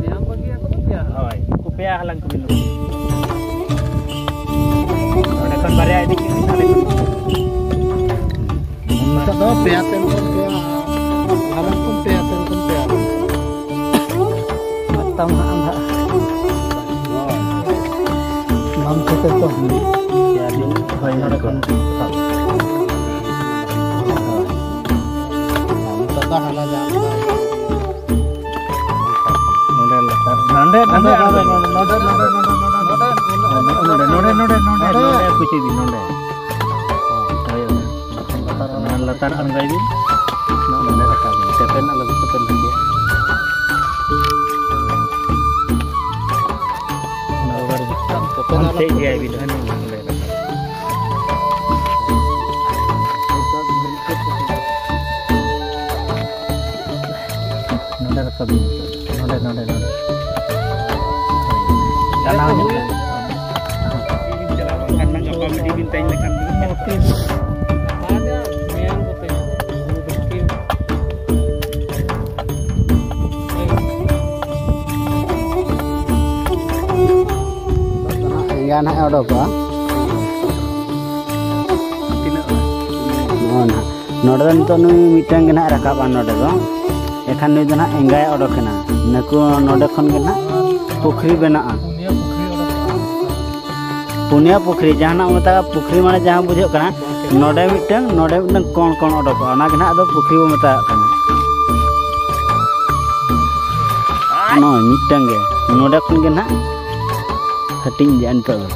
ᱯᱮᱭᱟ ᱵᱟᱹᱜᱤᱭᱟ ᱠᱚ ᱫᱚ ᱯᱮᱭᱟ᱾ ᱦᱳᱭ, ᱱᱩᱠᱩ ᱯᱮᱭᱟ ᱦᱟᱞᱟᱝ ᱠᱚᱵᱤᱱ ᱱᱩᱠᱩ᱾ ᱱᱚᱰᱮ ᱠᱷᱚᱱ ᱵᱟᱨᱭᱟ ᱤᱫᱤ ᱠᱤᱱ ᱵᱤᱱ ᱦᱟᱞᱟᱝ ᱠᱚᱣᱟ᱾ ᱱᱤᱛᱚᱜ ᱫᱚ ᱯᱮᱭᱟ ᱛᱮᱱ ᱠᱷᱚᱱ ᱯᱮᱭᱟ, ᱟᱞᱮ ᱠᱷᱚᱱ ᱯᱮᱭᱟ ᱛᱮᱱ ᱠᱷᱚᱱ ᱯᱮᱭᱟ᱾ ᱢᱟᱛᱟᱢ ᱦᱟᱸᱜ ᱟᱢ ᱦᱟᱸᱜ᱾ ᱵᱟᱢ ᱴᱷᱤᱠᱟᱹ ᱛᱚ? ᱯᱮᱭᱟ ᱫᱤᱱ ᱦᱳᱭ, ᱱᱚᱰᱮ ᱠᱷᱚᱱ᱾ ᱱᱤᱛᱚᱜ ᱫᱚ ᱦᱟᱱᱟ ᱡᱟᱦᱟᱸ ᱞᱮᱠᱟ᱾ ᱱᱚᱰᱮ ᱞᱟᱛᱟᱨ, ᱱᱚᱰᱮ, ᱱᱚᱰᱮ, ᱱᱚᱰᱮ, ᱱᱚᱰᱮ, ᱱᱚᱰᱮ, ᱱᱚᱰᱮ, ᱱᱚᱰᱮ, ᱱᱚᱰᱮ, ᱱᱚᱰᱮ, ᱱᱚᱰᱮ, ᱱᱚᱰᱮ, ᱱᱚᱰᱮ, ᱱᱚᱰᱮ, ᱱᱚᱰᱮ ᱯᱩᱪᱷᱤ ᱵᱤᱱ, ᱱᱚᱰᱮ᱾ ᱦᱳᱭ, ᱦᱳᱭ᱾ ᱱᱚᱣᱟ ᱞᱟᱛᱟᱨ ᱟᱬᱜᱚᱭ ᱵᱤᱱ᱾ ᱱᱚᱰᱮ ᱨᱟᱠᱟᱵ ᱵᱤᱱ᱾ ᱪᱮᱛᱟᱱ ᱟᱞᱚ ᱵᱤᱱ ᱪᱮᱛᱟᱱ ᱦᱚᱪᱚᱭᱟ᱾ ᱱᱚᱣᱟ ᱪᱮᱫ ᱜᱮᱭᱟᱭ ᱵᱤᱱ, ᱦᱟᱹᱱᱤ ᱱᱚᱰᱮ ᱨᱟᱠᱟᱵ᱾ ᱱᱚᱰᱮ ᱨᱟᱠᱟᱵ ᱵᱤᱱ᱾ ᱱᱚᱰᱮ, ᱱᱚᱰᱮ, ᱱᱚᱰᱮ᱾ ᱴᱟᱱᱟᱣ ᱧᱚᱜ ᱵᱤᱱ᱾ ᱮᱸᱜᱟ ᱱᱟᱦᱟᱜ ᱮ ᱚᱰᱚᱠᱚᱜᱼᱟ᱾ ᱛᱤᱱᱟᱹᱜ? ᱱᱚᱜᱼᱚ ᱱᱟᱦᱟᱜ᱾ ᱱᱚᱰᱮ ᱫᱚ ᱱᱤᱛᱚᱜ ᱱᱩᱭ ᱢᱤᱫᱴᱟᱝ ᱜᱮ ᱱᱟᱦᱟᱜ ᱨᱟᱠᱟᱵᱼᱟ ᱱᱚᱰᱮ ᱫᱚ᱾ ᱮᱱᱠᱷᱟᱱ ᱱᱩᱭ ᱫᱚ ᱱᱟᱦᱟᱜ ᱮᱸᱜᱟᱭ ᱚᱰᱚᱠᱮᱱᱟ᱾ ᱱᱩᱠᱩ ᱱᱚᱰᱮ ᱠᱷᱚᱱ ᱜᱮ ᱱᱟᱦᱟᱜ ᱯᱩᱠᱷᱨᱤ ᱵᱮᱱᱟᱜᱼᱟ᱾ ᱯᱩᱱᱭᱟ ᱯᱩᱠᱷᱨᱤ ᱚᱰᱚᱠᱚᱜᱼᱟ᱾ ᱯᱩᱱᱭᱟ ᱯᱩᱠᱷᱨᱤ, ᱡᱟᱦᱟᱱᱟᱜ ᱢᱮᱛᱟᱜᱼᱟ ᱯᱩᱠᱷᱨᱤ ᱢᱟᱱᱮ ᱡᱟᱦᱟᱸ ᱵᱩᱡᱷᱟᱹᱜ ᱠᱟᱱᱟ, ᱱᱚᱰᱮ ᱢᱤᱫᱴᱟᱝ, ᱱᱚᱰᱮ ᱢᱤᱫᱴᱟᱝ ᱠᱚᱬ ᱠᱚᱬ ᱚᱰᱚᱠᱚᱜᱼᱟ, ᱚᱱᱟ ᱜᱮ ᱱᱟᱦᱟᱜ ᱟᱫᱚ ᱯᱩᱠᱷᱨᱤ ᱵᱚ ᱢᱮᱛᱟᱜ ᱠᱟᱱᱟ᱾ ᱱᱚᱜᱼᱚᱭ ᱢᱤᱫᱴᱟᱝ ᱜᱮ, ᱱᱚᱰᱮ ᱠᱷᱚᱱ ᱜᱮ ᱱᱟᱦᱟᱜ ᱦᱟᱹᱴᱤᱧ ᱤᱫᱤᱜᱼᱟ ᱱᱤᱛᱚᱜ ᱫᱚ᱾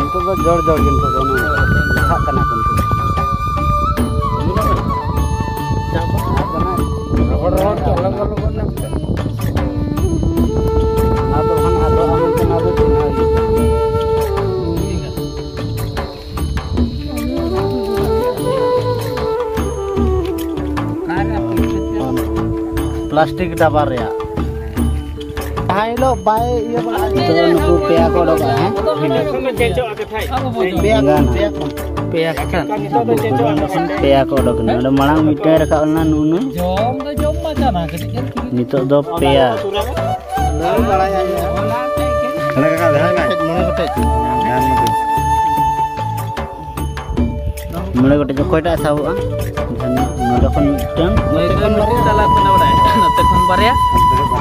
ᱩᱱᱠᱩ ᱫᱚ ᱡᱚᱲ ᱡᱚᱲ ᱜᱮ ᱱᱤᱛᱚᱜ ᱫᱚ ᱚᱱᱮ ᱞᱟᱦᱟᱜ ᱠᱟᱱᱟ ᱠᱚ ᱱᱤᱛᱚᱜ ᱫᱚ᱾ ᱨᱚᱦᱚᱲ ᱨᱚᱦᱚᱲ ᱛᱮ ᱦᱚᱞᱚᱝ ᱦᱚᱞᱚᱝ ᱜᱚᱫ ᱞᱮᱱ ᱠᱷᱟᱱ᱾ ᱚᱱᱟ ᱫᱚ ᱦᱟᱸᱜ ᱟᱫᱚ ᱟᱢ ᱴᱷᱮᱱ ᱟᱫᱚ ᱪᱤᱱᱦᱟᱹ ᱦᱩᱭᱩᱜ ᱛᱟᱢᱟ᱾ ᱯᱞᱟᱥᱴᱤᱠ ᱰᱟᱵᱟ ᱨᱮᱭᱟᱜ᱾ ᱡᱟᱦᱟᱸ ᱦᱤᱞᱳᱜ ᱵᱟᱭ ᱤᱭᱟᱹ ᱵᱟᱲᱟ ᱱᱤᱛᱚᱜ ᱫᱚ ᱱᱩᱠᱩ ᱯᱮᱭᱟ ᱠᱚ ᱚᱰᱚᱠᱚᱜᱼᱟ, ᱦᱮᱸ? ᱯᱮᱭᱟ ᱠᱚ ᱚᱰᱚᱠ ᱮᱱᱟ᱾ ᱯᱮᱭᱟ ᱠᱚ ᱚᱰᱚᱠ ᱮᱱᱟ᱾ ᱚᱸᱰᱮ ᱢᱟᱲᱟᱝ ᱢᱤᱫᱴᱮᱱ ᱨᱟᱠᱟᱵ ᱞᱮᱱᱟ ᱱᱩᱱᱩ᱾ ᱡᱚᱢ ᱫᱚ ᱡᱚᱢ ᱢᱟ ᱠᱟᱱᱟ, ᱠᱟᱹᱴᱤᱡ ᱠᱟᱹᱴᱤᱡ᱾ ᱱᱤᱛᱚᱜ ᱫᱚ ᱯᱮᱭᱟ᱾ ᱞᱟᱹᱭ ᱵᱟᱲᱟᱭᱟ᱾ ᱢᱚᱬᱮ ᱜᱚᱴᱮᱡ, ᱢᱚᱬᱮ ᱜᱚᱴᱮᱡ᱾ ᱢᱚᱬᱮ ᱜᱚᱴᱮᱡ ᱚᱠᱚᱭᱴᱟᱜ ᱥᱟᱵᱚᱜᱼᱟ? ᱮᱱᱠᱷᱟᱱ ᱱᱚᱰᱮ ᱠᱷᱚᱱ ᱢᱤᱫᱴᱟᱝ᱾ ᱱᱚᱛᱮ ᱠᱷᱚᱱ ᱵᱟᱨᱭᱟ᱾ ᱛᱟᱞᱟ ᱠᱷᱚᱱ ᱵᱟᱨᱭᱟ᱾ ᱱᱚᱛᱮ ᱠᱷᱚᱱ ᱵᱟᱨᱭᱟ᱾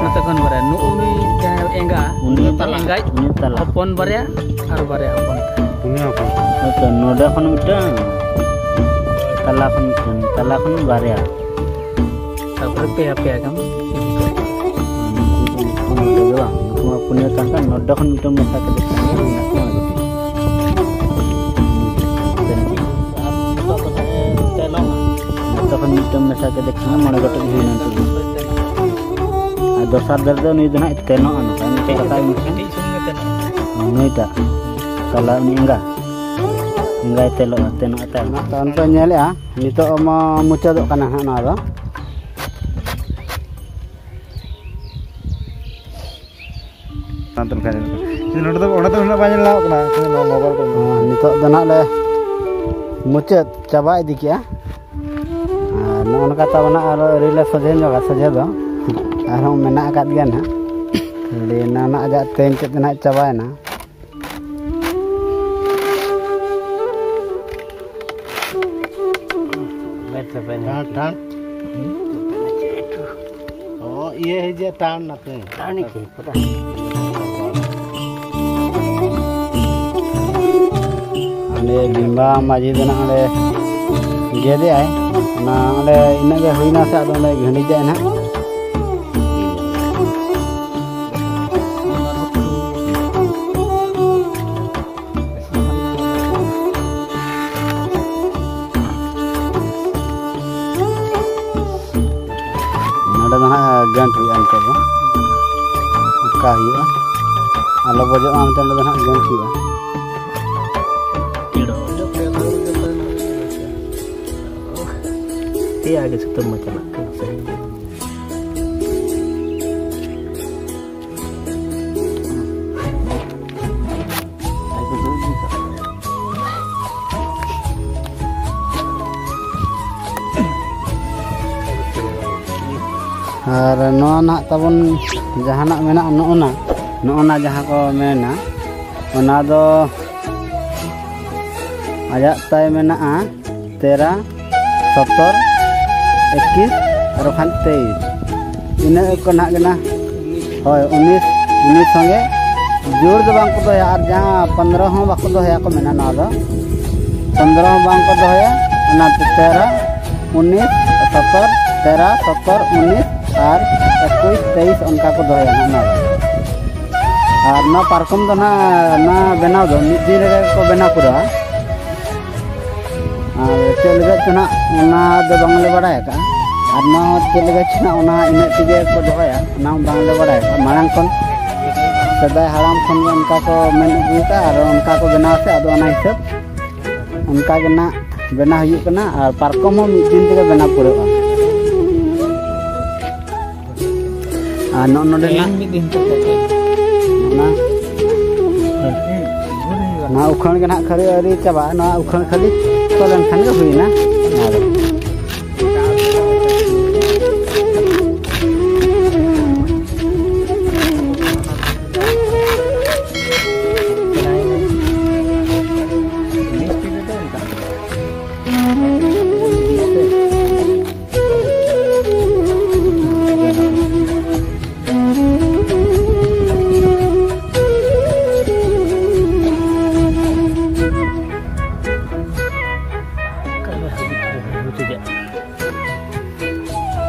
ᱱᱚᱛᱮ ᱠᱷᱚᱱ ᱵᱟᱨᱭᱟ᱾ ᱱᱩᱜᱼᱩ ᱱᱩᱭ ᱡᱟᱦᱟᱸᱭ ᱮᱸᱜᱟ, ᱩᱱᱤ ᱩᱱᱤ ᱛᱟᱞᱟ᱾ ᱮᱸᱜᱟᱭ ᱩᱱᱤ ᱛᱟᱞᱟ᱾ ᱦᱚᱯᱚᱱ ᱵᱟᱨᱭᱟ ᱟᱨ ᱵᱟᱨᱭᱟ ᱦᱚᱯᱚᱱ᱾ ᱯᱩᱱᱭᱟᱹ ᱦᱚᱯᱚᱱ᱾ ᱦᱳᱭᱛᱚ, ᱱᱚᱰᱮ ᱠᱷᱚᱱ ᱢᱤᱫᱴᱟᱝ, ᱛᱟᱞᱟ ᱠᱷᱚᱱ ᱢᱤᱫᱴᱟᱝ, ᱛᱟᱞᱟ ᱠᱷᱚᱱ ᱵᱟᱨᱭᱟ᱾ ᱛᱟᱯᱚᱨᱮ ᱯᱮᱭᱟ ᱯᱮᱭᱟ ᱜᱟᱱ᱾ ᱱᱩᱠᱩ ᱢᱟ ᱯᱩᱱᱭᱟᱹ ᱛᱟᱦᱮᱸ ᱠᱟᱱ, ᱱᱚᱰᱮ ᱠᱷᱚᱱ ᱢᱤᱫᱴᱟᱝ ᱢᱮᱥᱟ ᱠᱟᱛᱮ ᱛᱟᱦᱮᱸ ᱠᱟᱱᱟ, ᱢᱮᱱᱟᱜ ᱠᱚᱣᱟ ᱟᱨᱠᱤ᱾ ᱱᱚᱰᱮ ᱠᱷᱚᱱ ᱢᱤᱫᱴᱟᱝ ᱢᱮᱥᱟ ᱠᱟᱛᱮ ᱠᱷᱟᱱ ᱢᱚᱬᱮ ᱜᱚᱴᱮᱡ ᱦᱩᱭᱱᱟ ᱱᱤᱛᱚᱜ ᱫᱚ᱾ ᱟᱨ ᱫᱚᱥᱟᱨ ᱫᱚᱞ ᱫᱚ ᱱᱩᱭ ᱫᱚ ᱱᱟᱦᱟᱜ ᱛᱮᱱᱚᱜᱼᱟ, ᱱᱚᱝᱠᱟ ᱢᱤᱫᱴᱮᱱ ᱠᱟᱛᱷᱟ ᱢᱮᱱᱠᱷᱟᱱ ᱱᱩᱭᱴᱟᱜ ᱛᱟᱞᱟ ᱩᱱᱤ ᱮᱸᱜᱟ, ᱮᱸᱜᱟᱭ ᱛᱮᱞᱚᱜᱼᱟ, ᱛᱮᱱᱚᱜᱼᱟ ᱛᱟᱭᱚᱢ᱾ ᱚᱱᱟ ᱛᱟᱭᱚᱢ ᱯᱮ ᱧᱮᱞᱮᱜᱼᱟ, ᱱᱤᱛᱚᱜ ᱢᱟ ᱢᱩᱪᱟᱹᱫᱚᱜ ᱠᱟᱱᱟ ᱦᱟᱸᱜ ᱱᱚᱣᱟ ᱫᱚ᱾ ᱱᱚᱰᱮ ᱫᱚ, ᱚᱸᱰᱮ ᱫᱚ ᱩᱱᱟᱹᱜ ᱵᱟᱭ ᱧᱮᱞ ᱧᱟᱢᱚᱜ ᱠᱟᱱᱟ, ᱱᱚᱣᱟ ᱢᱳᱵᱟᱭᱤᱞ ᱠᱚ᱾ ᱦᱮᱸ, ᱱᱤᱛᱚᱜ ᱫᱚ ᱱᱟᱜ ᱞᱮ ᱢᱩᱪᱟᱹᱫ ᱪᱟᱵᱟ ᱤᱫᱤ ᱠᱮᱜᱼᱟ᱾ ᱟᱨ ᱱᱚᱜᱼᱚ ᱱᱚᱝᱠᱟ ᱛᱟᱵᱚᱱᱟ, ᱟᱨᱚ ᱟᱹᱣᱨᱤ ᱞᱮ ᱥᱚᱡᱷᱮ ᱧᱚᱜᱟ, ᱥᱚᱡᱷᱮ ᱫᱚ ᱟᱨᱦᱚᱸ ᱢᱮᱱᱟᱜ ᱟᱠᱟᱫ ᱜᱮᱭᱟ ᱱᱟᱜ᱾ ᱠᱷᱟᱹᱞᱤ ᱱᱟᱱᱟ ᱟᱡᱟᱜ ᱛᱮᱧ ᱛᱮᱫ ᱱᱟᱜ ᱪᱟᱵᱟᱭᱮᱱᱟ᱾ ᱴᱟᱱ, ᱴᱟᱱ᱾ ᱚ, ᱤᱭᱟᱹ ᱦᱤᱡᱩᱜᱼᱟ, ᱴᱟᱱ ᱱᱟᱯᱮ᱾ ᱴᱟᱱ ᱜᱮ᱾ ᱚᱸᱰᱮ ᱵᱤᱢᱵᱟ ᱢᱟᱹᱡᱷᱤ ᱫᱚ ᱱᱟᱜ ᱚᱸᱰᱮ ᱜᱮᱫᱮᱜᱼᱟᱭ᱾ ᱚᱱᱟ ᱚᱸᱰᱮ ᱤᱱᱟᱹᱜ ᱜᱮ ᱦᱩᱭᱱᱟ ᱥᱮ, ᱟᱫᱚ ᱚᱸᱰᱮ ᱜᱷᱟᱹᱰᱤᱡᱟᱭ ᱱᱟᱜ᱾ ᱜᱟᱱᱴ ᱦᱩᱭᱩᱜᱼᱟ ᱱᱤᱛᱚᱜ ᱫᱚ᱾ ᱚᱱᱠᱟ ᱦᱩᱭᱩᱜᱼᱟ, ᱟᱞᱚ ᱵᱚᱡᱚᱜᱼᱟ ᱢᱮᱱᱛᱮ ᱚᱸᱰᱮ ᱫᱚ ᱱᱟᱦᱟᱜ ᱜᱟᱱᱴ ᱦᱩᱭᱩᱜᱼᱟ᱾ ᱛᱮᱭᱟ ᱜᱮ ᱥᱩᱛᱟᱹᱢ ᱢᱟ ᱪᱟᱞᱟᱜ ᱠᱟᱱ ᱥᱮ᱾ ᱟᱨ ᱱᱚᱣᱟ ᱱᱟᱜ ᱛᱟᱵᱚᱱ ᱡᱟᱦᱟᱱᱟᱜ ᱢᱮᱱᱟᱜᱼᱟ, ᱱᱚᱜᱼᱚ ᱱᱟ, ᱱᱚᱜᱼᱚ ᱱᱟ ᱡᱟᱦᱟᱸ ᱠᱚ ᱢᱮᱱᱟ, ᱚᱱᱟ ᱫᱚ ᱟᱡᱟᱜ ᱛᱟᱭ ᱢᱮᱱᱟᱜᱼᱟ ᱛᱮᱨᱟ, ᱥᱚᱛᱚᱨ, ᱮᱠᱤᱥ, ᱟᱨ ᱵᱟᱠᱷᱟᱱ ᱛᱮᱭᱤᱥ, ᱤᱱᱟᱹ ᱠᱚ ᱱᱟᱜ ᱠᱟᱱᱟ᱾ ᱦᱳᱭ, ᱩᱱᱤᱥ, ᱩᱱᱤᱥ ᱥᱚᱸᱜᱮ ᱡᱳᱨ ᱫᱚ ᱵᱟᱝ ᱠᱚ ᱫᱚᱦᱚᱭᱟ, ᱟᱨ ᱡᱟᱦᱟᱸ ᱯᱚᱱᱨᱚ ᱦᱚᱸ ᱵᱟᱠᱚ ᱫᱚᱦᱚᱭᱟ ᱠᱚ ᱢᱮᱱᱟ, ᱱᱚᱣᱟ ᱫᱚ ᱯᱚᱱᱨᱚ ᱦᱚᱸ ᱵᱟᱝ ᱠᱚ ᱫᱚᱦᱚᱭᱟ᱾ ᱚᱱᱟ ᱛᱮᱨᱟ, ᱩᱱᱤᱥ, ᱥᱚᱛᱚᱨ, ᱛᱮᱨᱟ, ᱥᱚᱛᱚᱨ, ᱩᱱᱤᱥ ᱟᱨ ᱮᱠᱩᱥ, ᱛᱮᱭᱤᱥ ᱚᱱᱠᱟ ᱠᱚ ᱫᱚᱦᱚᱭᱟ ᱱᱟᱜ ᱱᱚᱣᱟ ᱫᱚ᱾ ᱟᱨ ᱱᱚᱣᱟ ᱯᱟᱨᱠᱚᱢ ᱫᱚ ᱱᱟᱜ, ᱱᱚᱣᱟ ᱵᱮᱱᱟᱣ ᱫᱚ ᱢᱤᱫ ᱫᱤᱱ ᱨᱮᱜᱮ ᱠᱚ ᱵᱮᱱᱟᱣ ᱯᱩᱨᱟᱹᱣᱟ᱾ ᱟᱨ ᱪᱮᱫ ᱞᱟᱹᱜᱤᱫ ᱪᱚ ᱱᱟᱜ, ᱚᱱᱟ ᱫᱚ ᱵᱟᱝᱞᱮ ᱵᱟᱲᱟᱭ ᱟᱠᱟᱫᱼᱟ᱾ ᱟᱨ ᱱᱚᱣᱟ ᱦᱚᱸ ᱪᱮᱫ ᱞᱟᱹᱜᱤᱫ ᱪᱚ ᱱᱟᱜ, ᱚᱱᱟ ᱤᱱᱟᱹᱜ ᱛᱮᱜᱮ ᱠᱚ ᱫᱚᱦᱚᱭᱟ, ᱚᱱᱟ ᱦᱚᱸ ᱵᱟᱝᱞᱮ ᱵᱟᱲᱟᱭ ᱟᱠᱟᱫᱼᱟ᱾ ᱢᱟᱲᱟᱝ ᱠᱷᱚᱱ, ᱥᱮᱫᱟᱭ ᱦᱟᱲᱟᱢ ᱠᱷᱚᱱ ᱜᱮ ᱚᱱᱠᱟ ᱠᱚ ᱢᱮᱱ ᱟᱹᱜᱩ ᱟᱠᱟᱫᱼᱟ ᱟᱨ ᱚᱱᱠᱟ ᱠᱚ ᱵᱮᱱᱟᱣ ᱛᱮ, ᱟᱫᱚ ᱚᱱᱟ ᱦᱤᱥᱟᱹᱵ ᱚᱱᱠᱟ ᱜᱮ ᱱᱟᱜ ᱵᱮᱱᱟᱣ ᱦᱩᱭᱩᱜ ᱠᱟᱱᱟ᱾ ᱟᱨ ᱯᱟᱨᱠᱚᱢ ᱦᱚᱸ ᱢᱤᱫ ᱫᱤᱱ ᱛᱮᱜᱮ ᱵᱮᱱᱟᱣ ᱯᱩᱨᱟᱹᱜᱼᱟ᱾ ᱟᱨ ᱱᱚᱜᱼᱚ ᱱᱚᱰᱮ ᱱᱟᱜ ᱛᱮᱦᱮᱧ ᱢᱤᱫ ᱫᱤᱱ ᱛᱮ ᱚᱱᱟ, ᱱᱚᱣᱟ ᱩᱠᱷᱟᱹᱬ ᱜᱮ ᱱᱟᱜ ᱠᱷᱟᱹᱞᱤ ᱟᱹᱣᱨᱤ ᱪᱟᱵᱟᱜᱼᱟ᱾ ᱱᱚᱣᱟ ᱩᱠᱷᱟᱹᱬ ᱠᱷᱟᱹᱞᱤ ᱛᱚ ᱞᱮᱱᱠᱷᱟᱱ ᱜᱮ ᱦᱩᱭᱱᱟ᱾ ᱟᱨ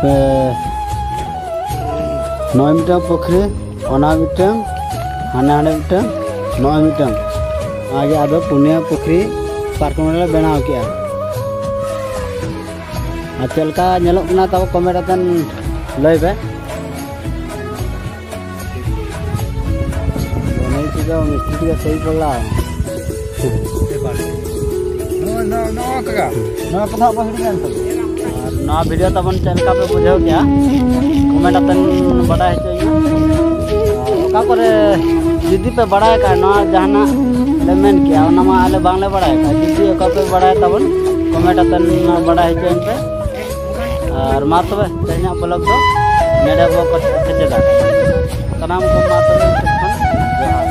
ᱯᱮ, ᱱᱚᱜᱼᱚᱭ ᱢᱤᱫᱴᱟᱝ ᱯᱩᱠᱷᱨᱤ, ᱚᱱᱟ ᱢᱤᱫᱴᱟᱝ, ᱦᱟᱱᱮ ᱦᱟᱸᱰᱮ ᱢᱤᱫᱴᱟᱝ, ᱱᱚᱜᱼᱚᱭ ᱢᱤᱫᱴᱟᱝ᱾ ᱚᱱᱟᱜᱮ ᱟᱫᱚ ᱯᱩᱱᱭᱟᱹ ᱯᱩᱠᱷᱨᱤ ᱯᱟᱨᱠᱚᱢ ᱨᱮᱞᱮ ᱵᱮᱱᱟᱣ ᱠᱮᱜᱼᱟ᱾ ᱟᱨ ᱪᱮᱫ ᱞᱮᱠᱟ ᱧᱮᱞᱚᱜ ᱠᱟᱱᱟ ᱛᱟᱵᱚ comment ᱟᱛᱮᱱ ᱞᱟᱹᱭ ᱯᱮ᱾ ᱡᱚ ᱢᱤᱥᱛᱨᱤ ᱛᱮᱜᱮ ᱥᱟᱹᱦᱤ ᱯᱟᱜᱽᱞᱟ᱾ ᱱᱚᱜᱼᱚᱭ ᱱᱚᱣᱟ, ᱱᱚᱣᱟ ᱠᱟᱠᱟ, ᱱᱚᱣᱟ ᱠᱚᱫᱚ ᱦᱟᱸᱜ ᱵᱚ ᱦᱤᱲᱤᱧᱟ ᱱᱤᱛᱚᱜ᱾ ᱟᱨ ᱱᱚᱣᱟ video ᱛᱟᱵᱚᱱ ᱪᱮᱫ ᱞᱮᱠᱟ ᱯᱮ ᱵᱩᱡᱷᱟᱹᱣ ᱠᱮᱜᱼᱟ? Comment ᱟᱛᱮᱱ ᱵᱟᱰᱟᱭ ᱦᱚᱪᱚᱭ ᱢᱮ᱾ ᱟᱨ ᱚᱠᱟ ᱠᱚᱨᱮ ᱡᱩᱫᱤ ᱯᱮ ᱵᱟᱲᱟᱭ ᱠᱷᱟᱡ, ᱱᱚᱣᱟ ᱡᱟᱦᱟᱱᱟᱜ ᱞᱮ ᱢᱮᱱ ᱠᱮᱜᱼᱟ, ᱚᱱᱟ ᱢᱟ ᱟᱞᱮ ᱵᱟᱝᱞᱮ ᱵᱟᱲᱟᱭ ᱠᱷᱟᱡ, ᱡᱩᱫᱤ ᱚᱠᱟ ᱯᱮ ᱵᱟᱲᱟᱭ ᱛᱟᱵᱚᱱ, comment ᱟᱛᱮᱱ ᱵᱟᱰᱟᱭ ᱦᱚᱪᱚᱭ ᱯᱮ᱾ ᱟᱨ ᱢᱟ ᱛᱚᱵᱮ, ᱛᱮᱦᱮᱧᱟᱜ vlog ᱫᱚ ᱱᱮᱰᱮ ᱵᱚ ᱠᱮᱪᱮᱫᱟ᱾ ᱥᱟᱱᱟᱢ ᱠᱚ ᱢᱟ ᱛᱚᱵᱮ, ᱡᱚᱦᱟᱨ᱾